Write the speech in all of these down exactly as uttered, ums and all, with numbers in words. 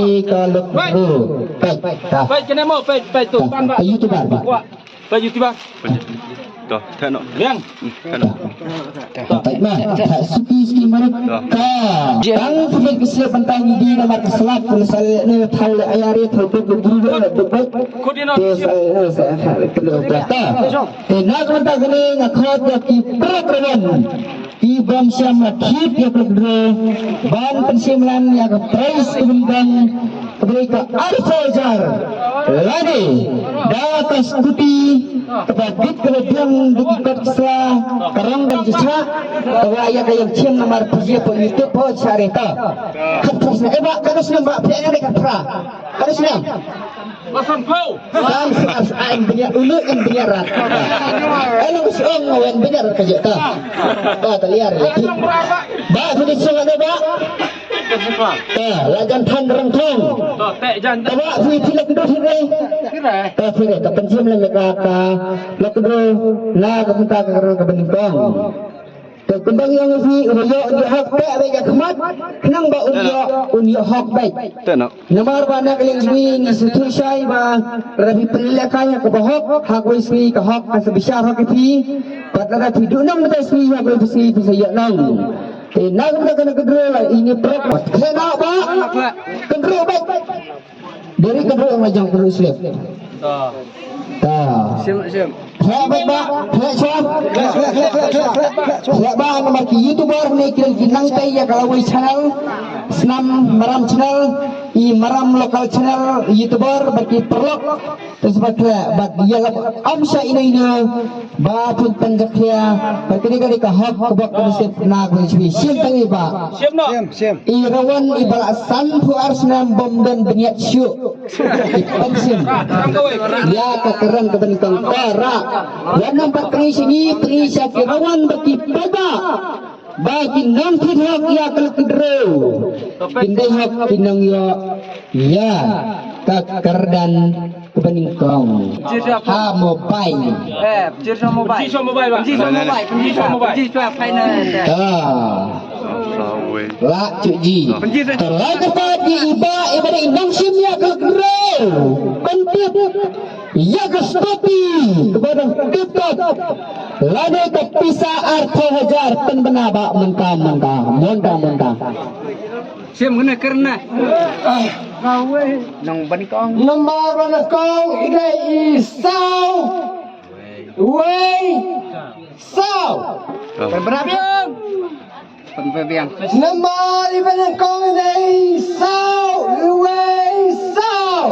Ka lok bro. Peit, ta. Peit kane mo, peit, peit tu. Ban ba. Peit YouTuber ba. Wah. Peit YouTuber. To, thano. Biang. Thano. Peit ma. Ta suki suki mari. Ka. Tang peit ki slep bantang di na mar slap, ko sale ne thal ayare thal bro bro bro. Ko di no. To sale ne sale. Ta. Te na ka bynta kane nga khot ïa ki para program. Ki bym shym la thied ïa ka lok draw ban pynshim lang ïa ka prize ka bynta ka dei ka arphew hajar. Lane da ka scooty kaba bit kaba biang da ki kot sla ka rong ban jylla kaba ïa ka ïeng shim namar phi ïa phi ïa phi sha re ta. Khat phra snem eh ba ka dos snem ba phi ïa ka phra. Ka dos snem. Ba san phew. San phew, ai, em bniah ulu, em bniah rat. Ai, long song, em bniah rat ka jeta. Ba ta liar ya ki. Ba, sini song ada ba. Ta, la jan than rang thong. Ta, ba, sini sini kedua sini. Ta, sini, ta penjim la ka, ka, la kedua, la ka bynta ka, ka bynta ka bynta. Te kumba ngi ong ïa phi, u ba ïoh un ïoh hok beit bad ka khmat, khnang ba un ïoh, un ïoh hok beit. Te no. Namar ba na ka liang jong ngi ngi sngewthuh shai ba lada phi pynlehkai ha kaba hok, ha kawei sngi ka hok kan sa bishar hok ïa phi. Bad lada phi duh nong mynta sngi ha kawei sngi phi sa ïoh nong. Te na ka bynta kane ka draw la ïa ngi prok bad khleh noh ba. Kynruh beit. Deri ka dei ong la jong ka dei slip. Ta. Sim, sim. Khleh beit ba, khleh shuwa. Khleh ba namar ki YouTuber ne ki ki nang tei ïa ka lawei channel. Snam Maram channel, i Maram local channel, YouTuber bad ki paralok. Te shuwa khleh bad ïa la am sha ino ino. Ba pun tang ka khia, ba kini kani ka hok ka bok ka nasib na ka shwi. Sim tang i ba. Sim no. Sim, sim. I rawan i ba la san phew ar snem bym don bniat shuh. I pynsim. Ïa ka kren ka bynta ka ra. Wan nam pat kri sini, kri sha ki rawan ba ki pada. Ba ki nang thit hok ïa ka lok draw. Kin dei hok ki nang ïoh ïa ka kyrdan kaba nyngkong. Ha mobile. Eh, pynjir sha mobile. Pynjir sha mobile, bang. Pynjir sha mobile. Pynjir sha mobile. Pynjir sha mobile. Ah. Lah cuci. Pynjir sha. Telah kata di iba, iba di nang sim ïa ka lok draw. Pynjir. Ïa ka stopi kaba dang tip top. Lane ka pisa arphew hajar pynbna ba mynta mynta mynta mynta. Sim kena kerna. Nong banyngkong. Namar banyngkong i dei i saw. Wei. Saw. Pynbna biang. Pynbna biang. Namar i banyngkong i dei i saw. Wei saw.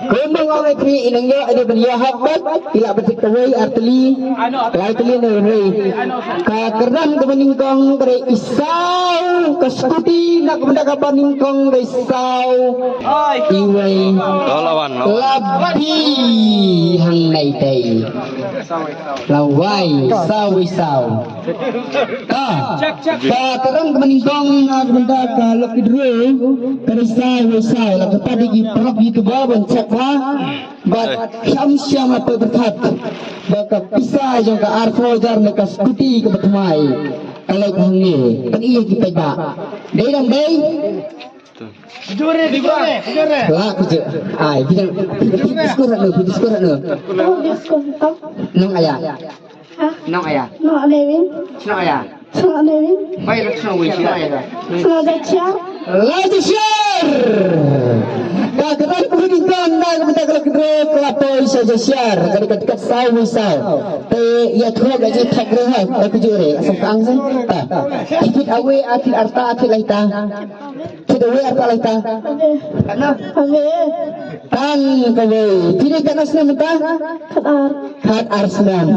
Kumba nga ong ïa phi, i nang ïoh, i dei ban ïoh hok bad i lah ban tip kawei, ar tylli, lai tylli ne wei. Ka kyrdan kaba nyngkong ka dei i saw, ka skuti na ka bynta kaba nyngkong ka dei i saw. Iwei. Lawan, lawan. Labi hangne tei. Lawei, saw, i saw. Ka, ka kyrdan kaba nyngkong na ka bynta ka lucky draw ka dei saw, saw. La ka pat ki paralok YouTuber ban check ba. Bad sham sham la pyrkhat ba ka pisa jong ka arphew hajar ne ka skuti kaba thymmai. Ka leit hangne. Kan ïa ki peit ba. Dei dang dei. Jure, jure, jure. La ku je. Ai, bidang. Biskut anu, biskut anu. Nong aya. Nong aya. Nong aya. Nong aya. Bai la shnong wei shnong aya. Shnong da chia. La da chia. Ka kata ku ni kan da ka benda ka kdro ka la poi sha da chia. Ka ka ka saw wei saw. Te ïa thok ka ji thok re ha. Ka jure. Asam kang sen. Ta. Kit awe akhir arta akhir laita. Kit awe arta laita. Ano? Tang kawei. Kini kana snem ta? Khat ar. Khat ar snem.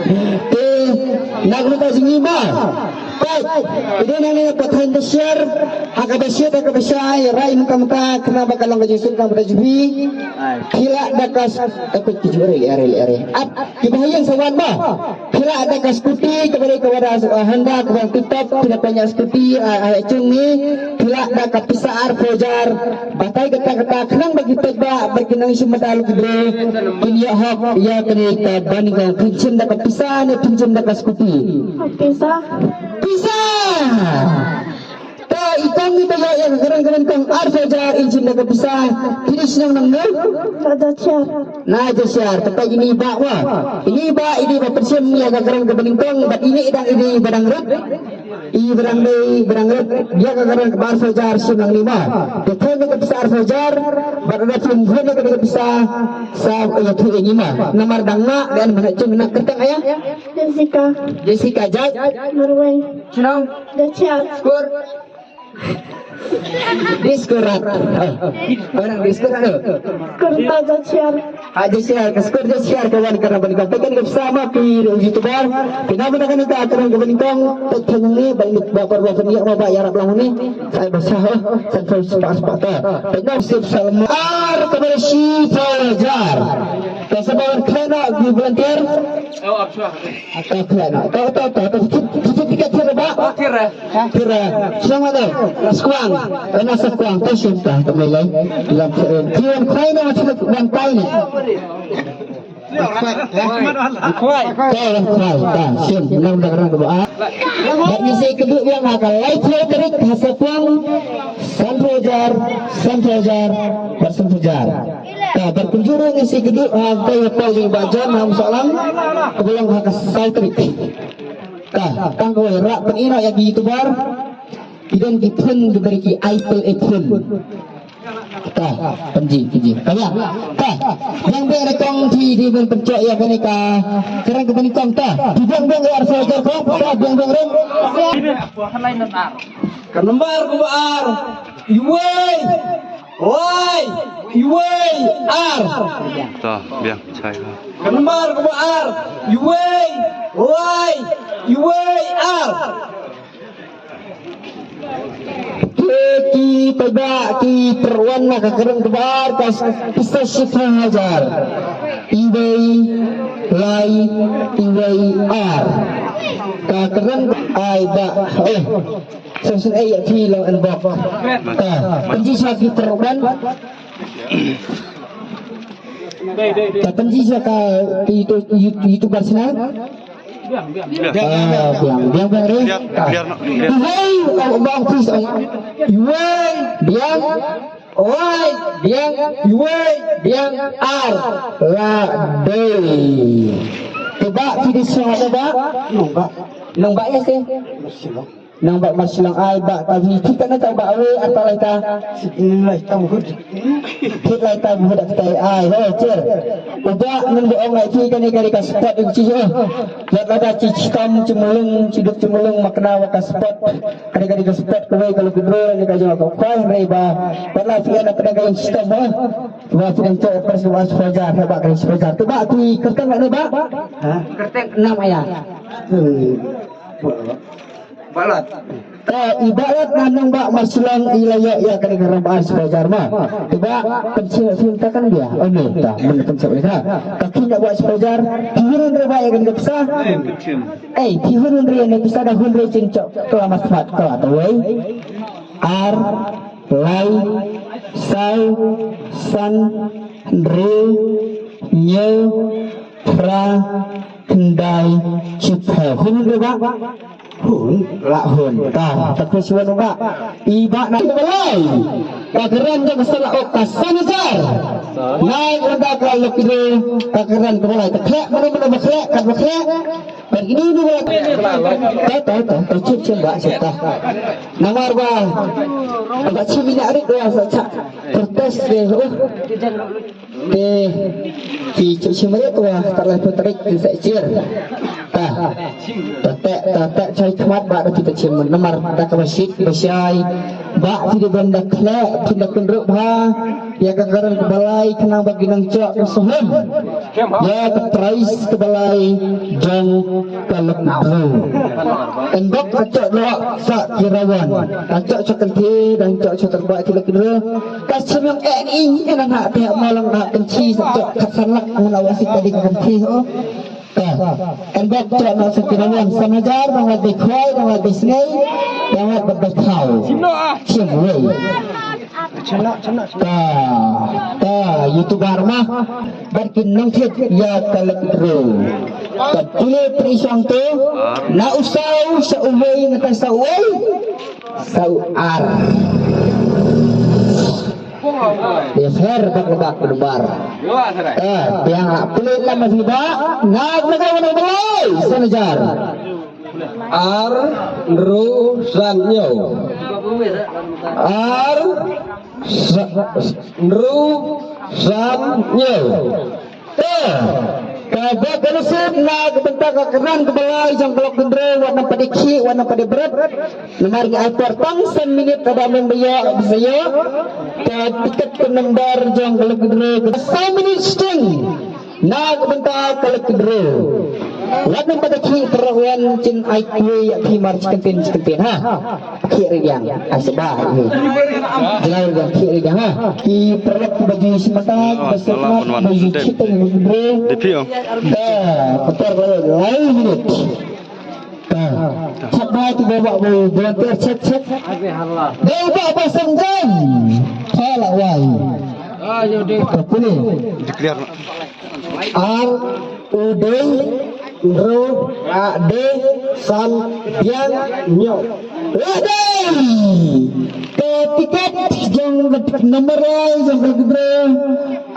Te, na ka bynta jong ngi ba. Peit, i dei nangne ka pathain da share, ha kaba shit, ha kaba shai, rai mynta mynta, khnang ba ka long ka jingsuk ka mynta jong phi. Phi lah da ka s-, eh, peit ki jure, are, are. Ap, ki ba ha ïing sa wan ba. Phi lah da ka skuti, kaba dei kaba da, eh, Honda, kaba tip top, phi lah pynïa skuti, eh, eh, chung ni, phi lah da ka pisa arphew hajar. Batai kata kata khnang ba ki peit ba, ba ki nang shim bynta lucky draw. Kin ïa hok ïa kane ka banyngkong, phin shim da ka pisa ne phin shim da ka skuti. Pisa. Pisa. Ta ita Ngi ba ïoh ïa ka kren kaba nyngkong arphew hajar, i jin da ka pisa. Phi dei shnong nangno? Na Jashar. Na Jashar. Te peit ine i bah wa. Ine i bah i dei ba pynshim ïa ka kren kaba nyngkong bad ine i dang i dei ba dang rit. I ba dang dei ba dang rit ïa ka kren kaba arphew hajar shim nangne ma. Te thon ïa ka pisa arphew hajar bad lada phim thon ïa ka pisa sa ïathuh ïa ngi ma. Namar dang nga dei ban ïa jong na kyrteng ïa. Jessica. Jessica jait. Marwei. Shnong. Jashar. Skur. Diskurat. Orang diskurat tu. Kurta Jashar. Ha Jashar, ka skur Jashar ka wan ka ban ka pekan ka sama pi YouTuber. Pina mana kan ka akan ka ban kong. Pekan ni ban ba ba ba ni ma ba yarap lang ni. Saya basah. Central sepak sepak ta. Pekan sip salma. Ar ka bersi fajar. Ka sabar kena di volunteer. Oh, absah. Ka kena. Ka ta ta ta. Kita kita kita ba. Kira. Kira, shnong ano? Skwang. Ano Skwang? Te shim ta, te mele. Lam, eh, kiwan khwai na, macam wan tai ni. Khwai. Khwai. Te wan khwai. Ta, shim. Nang dah kerang dua. Bad ngisi kedua yang akan lai tarik ha Skwang. Sanphew hajar, sanphew hajar, bad sanphew hajar. Ta, bad kunjuru ngisi kedua, ha, kaya pau jing bajan, ha, masalah. Kebelang ha ka sai tarik. Ka, tang kawei rah pynïaid ïa ki YouTuber. Ki don ki phone ki bari ki Apple iPhone. Ka, pynji, pynji. Ka biang. Ka, biang biang rekong ti di ban pynjot ïa kane ka. Kerang ka ban kong ka. Ti biang biang ïa arphew hajar kong. Ka, biang biang rem. Ka nambar kaba ar. Iwei. Lai. Iwei. Ar. Ta, biang, chai. Ka nambar kaba ar. Iwei. Lai. Iwei. Ar. Ki, ki paidbah ki pyrwan na ka kren kaba ar ka pisa shiphew hajar. Iwei lai iwei ar. Ka kren ai ba. Eh. Sa sien ai ïa ki long en bok. Ka pynji sha ki pyrwan. Ka pynji sha ka ki tu, tu, YouTuber sna. Ah, biang, biang, biang, re. Biang, biang, biang. Hai, oh, bang, please, oh. Iwei, biang, oi, biang, iwei, biang, ar. La dei. Te ba, ki dei shnong ba? Nong ba. Nong ba, ya, sih. Nang ba mar shilong ai ba ka vi thik kana ka ba we ata lai ta. Lai ta bu hud. Thik lai ta bu hud ta ai ho cher. Uba nang ba ong ai thik kane kane ka spot in chi ho. Lat lada chi chitam chi mulung chi duk chi mulung makna wa ka spot. Kane kane ka spot ka we ka lukit ro ne ka jong ka khwai re ba. Ba la fi ana kane ka chitam ho. Ba fi dan chok pas wa soja ba ka soja. Tu ba tu kerteng ne ba. Ha? Kerteng nam aya. Hmm. Balat. Te i Balat na nong ba mar shilong i la ïoh ïa kane ka rang ba ar shiphew hajar ma. Te ba kan shim shim ta kan dia. Oh no ta mun kan shim ïa ka. Ka kin da ba shiphew hajar. Phi hun re ba ïa kane ka pisa. Eh phi hun re ïa kane ka pisa da hun re chin chok. Kla ma smat kla ta wei. Ar lai saw san hynriew hynñiew phra khyndai shiphew. Hun re ba? Hun, la hun. Ta, ta phi shuwa ba. I ba na ba lai. Ka kren da ka sala ok ka san hajar. Nai unda ka lok kidro ka kren ka ba lai. Ta khlek mano mano ba khlek ka ba khlek. Ba ini ni ba. Ta ta ta ta chip chip ba chip ta. Namar ba. Ba chip ini arit ba sa cha. Protes de. Te ki chuk shim re tu ah tar lai putrik ki sa chir. Ta ta te ta te chai khmat ba da kita chim namar da ka basit bashai ba ti de ban da khle ti da kun ru ba ya ka karan ka balai khnang ba ginang chok ka suhun ya ka price ka balai jong ka lok bru. Endok ka chok lo sa kirawan ka chok chok kan ti dan chok chok terbaik ti lok bru. Ka chim ïong eh ni ina na te mo lang na kan chi sa chok khat san lak mo la wasi ka di kan chi ho. Ka kan bok chok na sa kira wan san hajar bang wat dei khwai bang wat dei snei bang wat bat dei khau. Chim wei. Ka ka YouTuber ma bat kin nang thit ya ka lek ro. Ka pule pri sang tu na usau sa uwei na ka sa uwei. Saw ar. Dia fair bak bak lembar. Eh, biang pelit lama sida. Nak nak nak belai. Sanajar. Ar, ru, san, nyo. Ar, sa-, ru, san, nyo. Te, ka ba ka nusib na ka bynta ka kyrdan ka balai jong ka lok kynreu wat nang pade khih, wat nang pade bret. Namar ngi ai por tang san minit ka ba mem ba ïoh, ba sa ïoh. Ka tiket ka number jong ka lok kynreu ka san minit sting. Na ka bynta ka lok kynreu. Wat nang pade khih, para wan chin ai kwe ïa phi mar chicken tin, chicken tin ha. Khie ri diang, ai seba ni. Jngai ri diang, khie ri diang ha. Ki paralok ki baju simata, baju simata, baju kita ni bro. Di pio. Dah, kotor bro, lai minit. Dah. Check bai tu bawa bro, volunteer check, check. Dei ba ba senjam. Kala wai. Kau pilih. Declare. Ar, u dei, ru, a dei, san, biang, nyo. Ra dei! Ka tiket jong ka number lai jong ka gidro.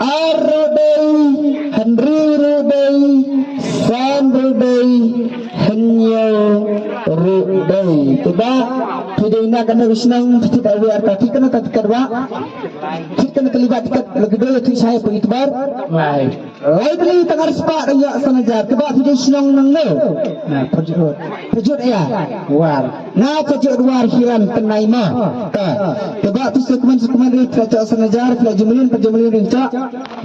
Ar ru dei, hynriew ru dei, san ru dei, hynñiew ru dei. Te ba, phi dei na kane ka shnong, phi dei ar ka tiket na tiket ba. Tiket na tiket ba, tiket la gidro ya tiket saya phi itubar. Lai. Lai tylli tang ar spah dang ïoh san hajar. Te ba phi dei shnong nang ne. Na, Pajut. Pajut ïa. War. Na Pajut War Hiran Tnai ma. Ta. Te ba phi sukman sukman ri phi la ïoh san hajar, phi la jumlin, phi la jumlin ri ïoh.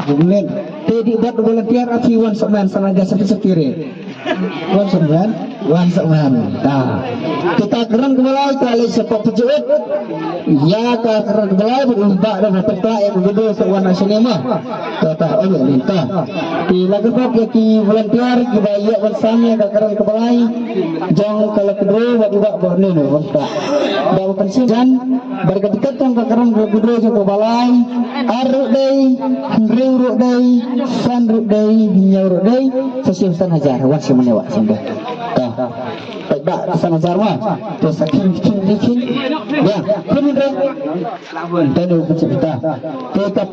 Jumlin. Te dei bad volunteer, phi wan sukman san hajar, sa phi sa phi ri. Wan sukman. Wan sukman. Ta. Kita kren ka balai, ta lei sa pok Pajut. Ïa ka kren ka balai, bad u ba da ba pynta ïa ka gidro sa wan na sini ma. Kata, oh, ya, minta. Ki la kyrpad ïa ki volunteer, ki ba ïa wan sam ïa ka kren ka balai. Jong ka lok kynreu, ba, ba, ba, ni, ni, ba, ba. Ba, ba, pension. Jan, ba ka tiket jong ka kren ka kynreu jong ka balai. Ar ru dei, hynriew ru dei, san ru dei, hynñiew ru dei, sa shim san hajar, wan shim ne wa, shim dei. Ka. Ba, ba, san hajar ma. To sa kin, kin, kin, kin. Ya, kin dei. Tanu ka cerita. Te ka